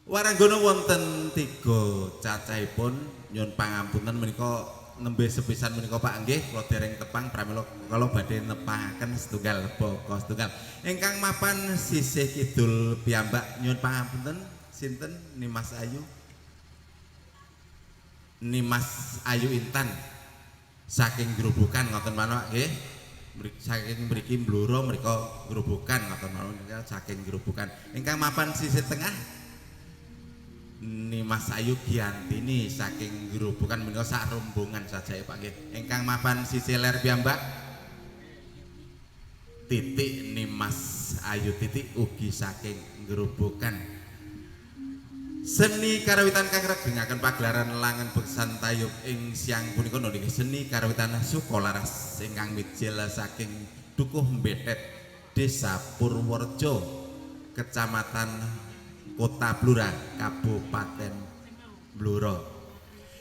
Waranggono wonten tiga cacahipun nyuwun pangapunten menika nembe sepisan menika Pak nggih kula dereng tepang pramila kula badhe nepangaken setunggal baka setunggal. Ingkang mapan sisih kidul piyambak nyuwun pangapunten sinten Nimas Ayu? Nimas Ayu Intan saking Grobogan ngoten mawon nggih. Saking mriki Blora mriko Grobogan ngoten mawon saking Grobogan. Ingkang mapan sisih tengah Nimas Ayu Giantini saking Grobogan menika sak rombongan saja ya Pak nggih. Ingkang mapan sisih ler piyambak titik Nimas Ayu titik ugi saking Grobogan. Seni karawitan kang regengaken pagelaran langen beksan tayub ing siang punika nggih seni karawitan Sukolaras ingkang mijil saking Dukuh Mbetet Desa Purworejo Kecamatan Kota Blora Kabupaten Blora.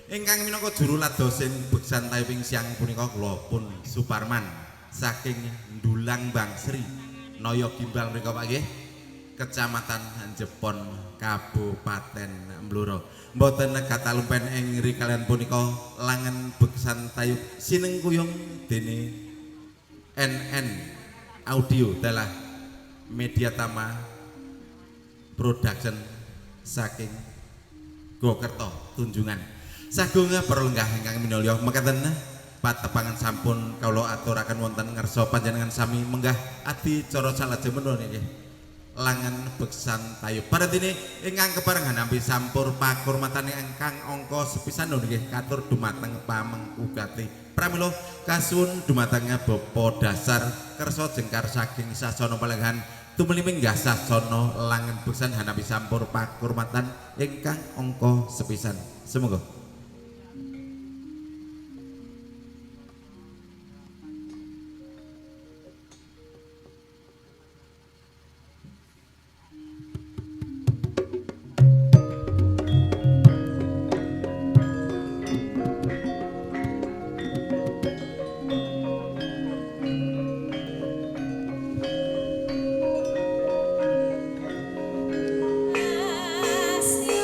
Ingkang minangka juru ladosin beksan tayub ing siang punika kula pun Suparman saking Ndulang Bangsri Noyo Gimbal mriku Pak nggih, Kecamatan Jepon Kabupaten Blora. Mboten katalumpen ing rikalian punika langen beksan tayub sinengkuyung dene NN Audio dalah Media Tama Production saking Gokerto Tunjungan. Sagung para lenggah ingkang minulya mekaten patepangan sampun kawula aturaken wonten ngarsa panjenengan sami menggah adicara salajeng nggih langen beksan tayub. Paradene ingkang kepareng nampi sampur pakurmatan ingkang angka sepisan nggih katur dumateng pamengkugati. Pramila kasuwun dumateng Bapa Dasar kersa jengkar saking sasana palenggahan tumuli minggah sasana langen beksan hanapi sampur pakurmatan ingkang angka sepisan. Semoga. Asya.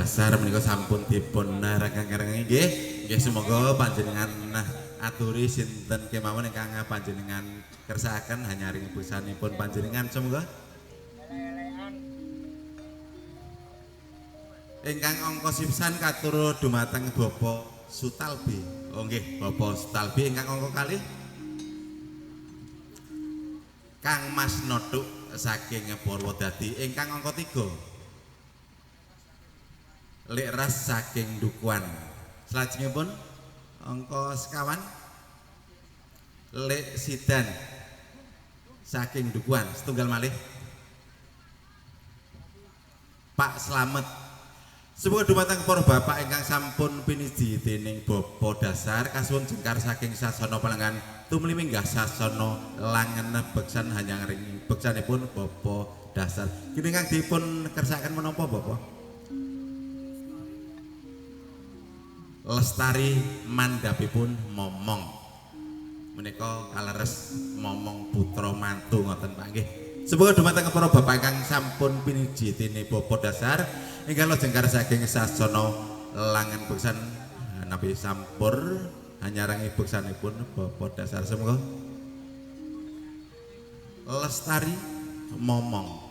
Dasar menika sampun dipun rengeng-rengeng nggih. Nggih semoga panjenengan aturi sinten kemawon ingkang panjenengan kersakaken hanyaring beksanipun panjenengan semoga. Ingkang angka sipisan katur dumateng Bapak Sutalbi. Oh nggih, Bapak Sutalbi ingkang angka kalih Kang Mas Nothuk saking Purwodadi, ingkang angka 3 Lek Ras saking Dukuan. Salajengipun angka sekawan Lek Sidan saking Dukuan. Setunggal malih Pak Slamet. Semoga dumateng para bapak ingkang sampun piniji dening Bapak Dasar kasuwun jengkar saking sasana palenggan tumuli minggah sasana langen beksan hanyaring beksanipun Bapak Dasar. Kini kang dipun kersakaken menapa Bapak? Lestari mandhapipun momong. Menika kaleres momong putra mantu ngoten Pak nggih. Semoga dumateng para bapak ingkang sampun piniji dening Bapak Dasar ingkang lajeng saking sasana langen beksan napi sampur hanyarangi beksanipun Bapak Dasar. Semoga lestari momong.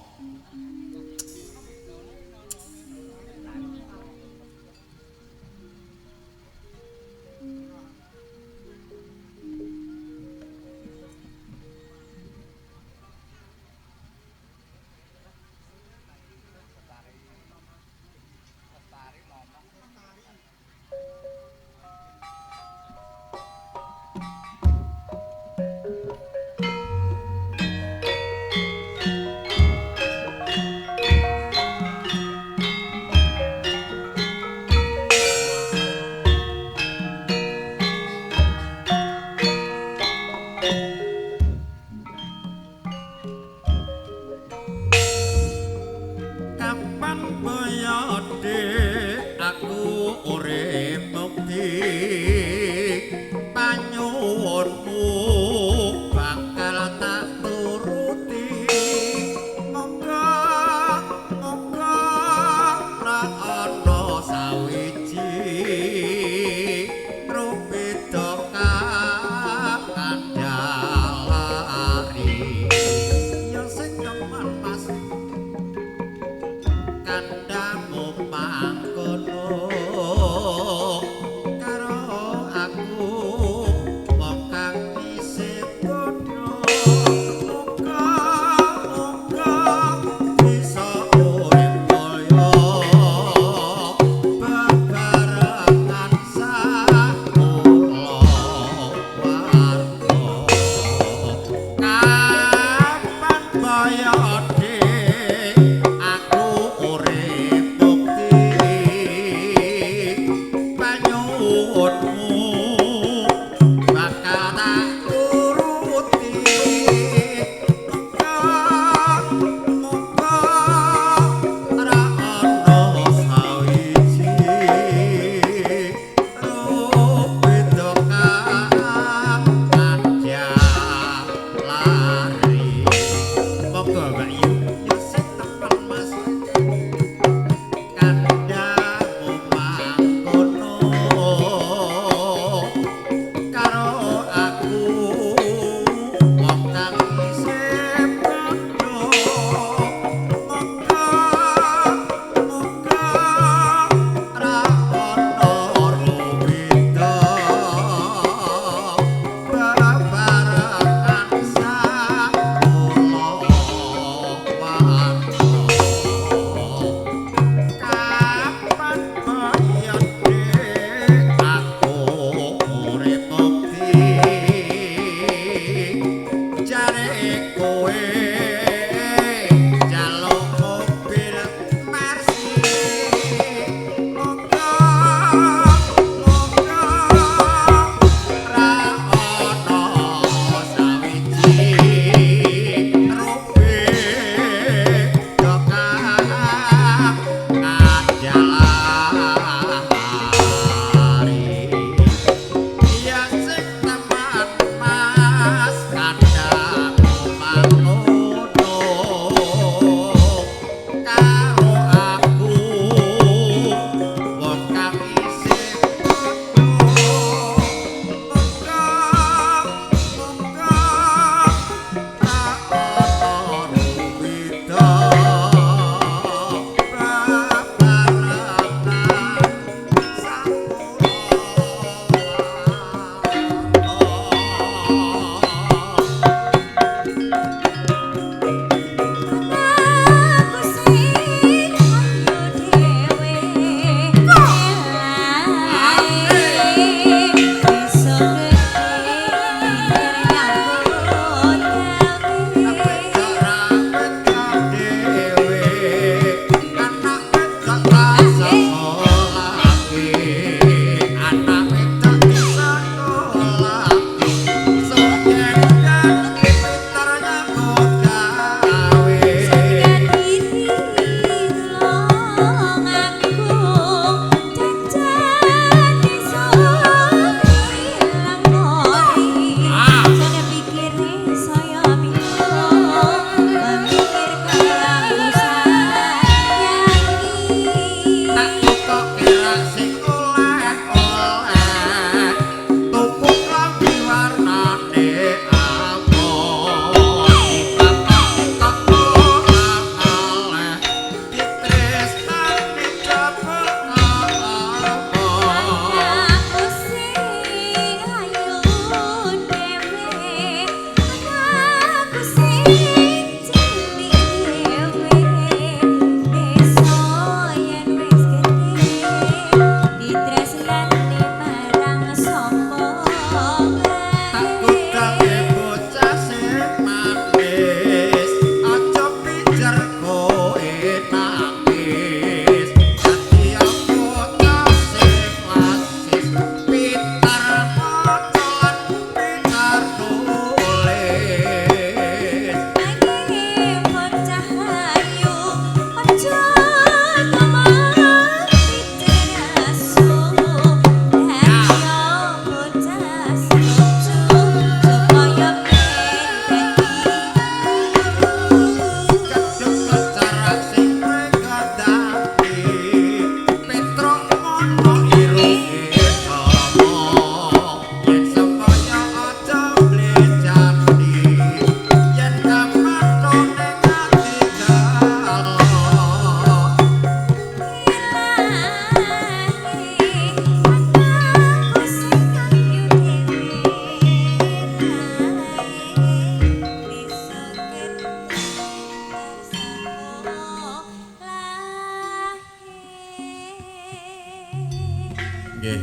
Kandhamu mangkono karo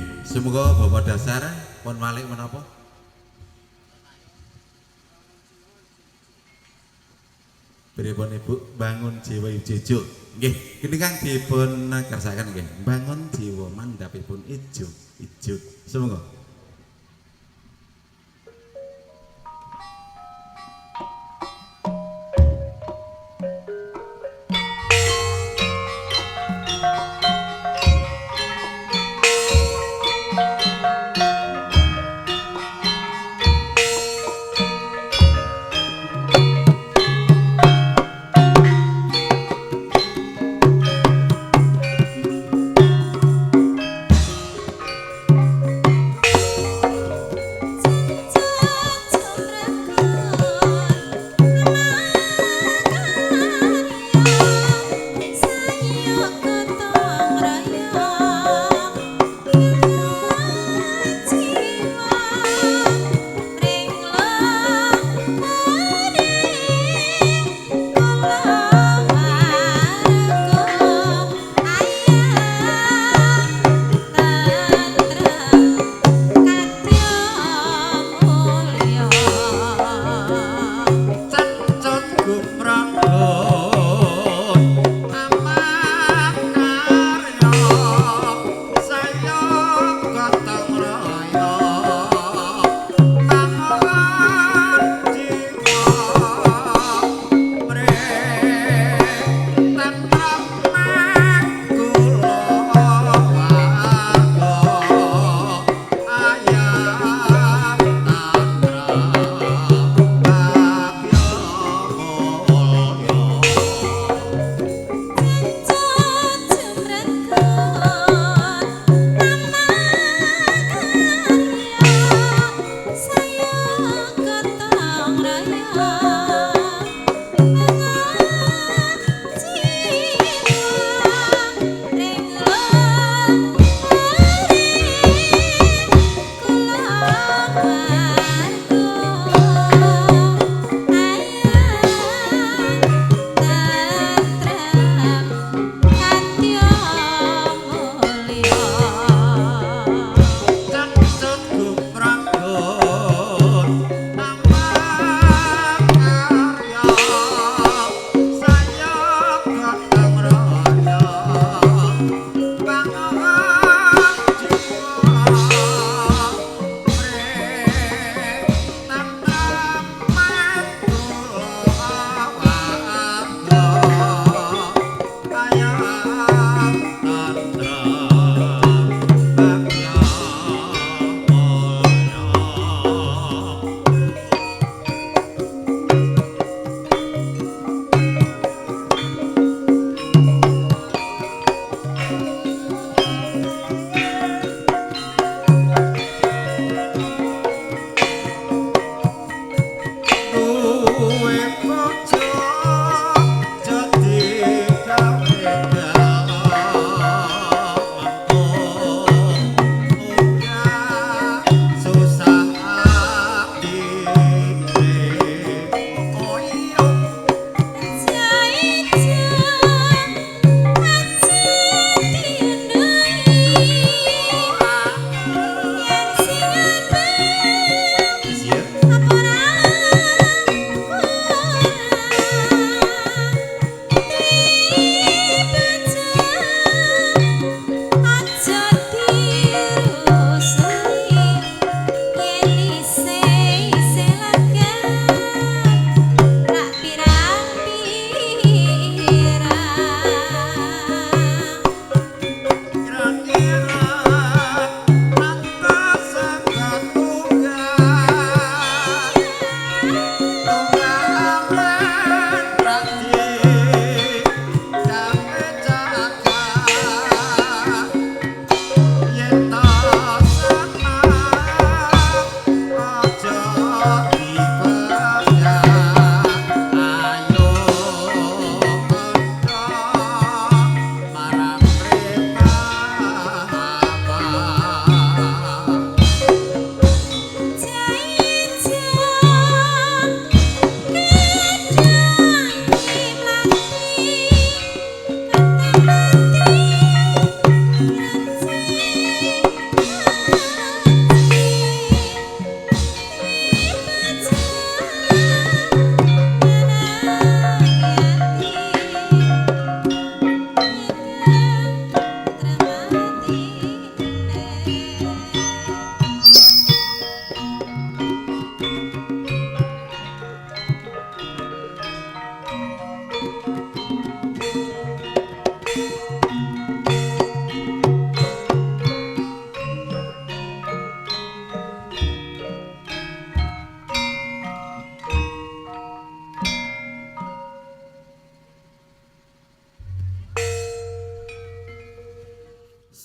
Nggih, semoga Bapak Dasar pun walik menapa? Pripun Ibu bangun jiwa ijo. Nggih, kene kang dipun kersakaken nggih, bangun jiwa mandhapipun ijo ijo. Semoga.